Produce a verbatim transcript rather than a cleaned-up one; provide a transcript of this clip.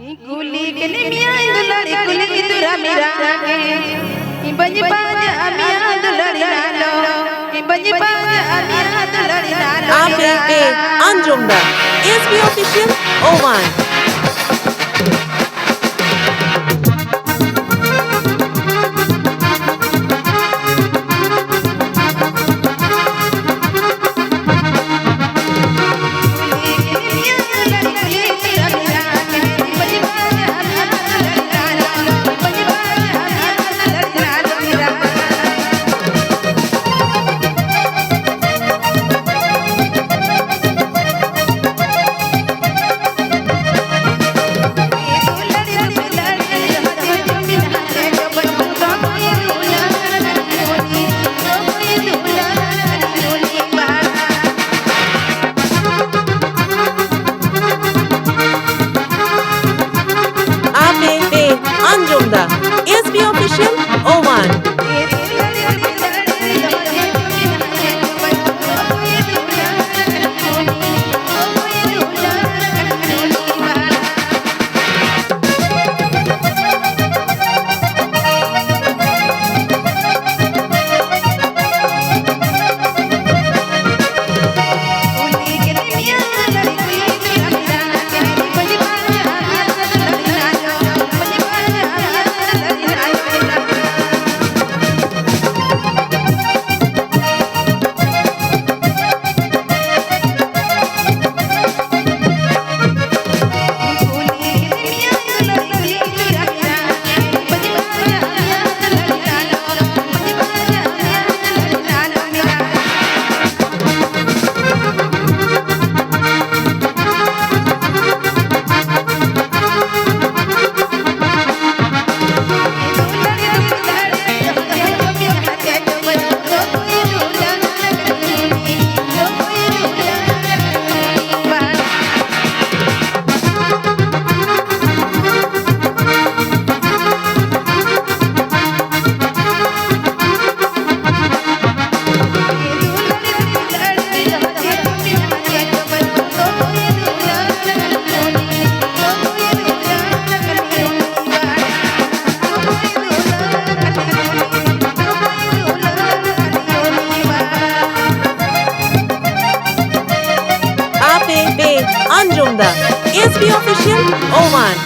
ᱠᱩᱞᱤ ᱠᱮᱱᱮ ᱢᱤᱭᱟ ᱫᱩᱞᱟᱹᱲᱤ ᱠᱩᱞᱤ ᱫᱩᱨᱟ ᱢᱤᱨᱟ ᱜᱮ ᱤᱵᱟᱡᱤ ᱯᱟᱡᱟ ᱟᱢᱤᱭᱟ ᱫᱩᱞᱟᱹᱲᱤ ᱱᱟᱞᱚ ᱤᱵᱟᱡᱤ ᱯᱟᱡᱟ ᱟᱢᱤᱭᱟ ᱫᱩᱞᱟᱹᱲᱤ ᱱᱟᱞᱚ ᱟᱯᱮ ᱯᱮ ᱟᱸᱡᱚᱢ ᱫᱟ S B Official ᱳᱣᱟᱱ᱾ ᱟᱯᱮ ᱯᱮ ᱟᱸᱡᱚᱢ ᱫᱟ S B Official ᱳᱣᱟᱱ᱾ ᱫᱟ ᱮᱥ ᱵᱤ ᱚᱯᱷᱤᱥᱤᱭᱟᱞ ᱳᱣᱟᱱ᱾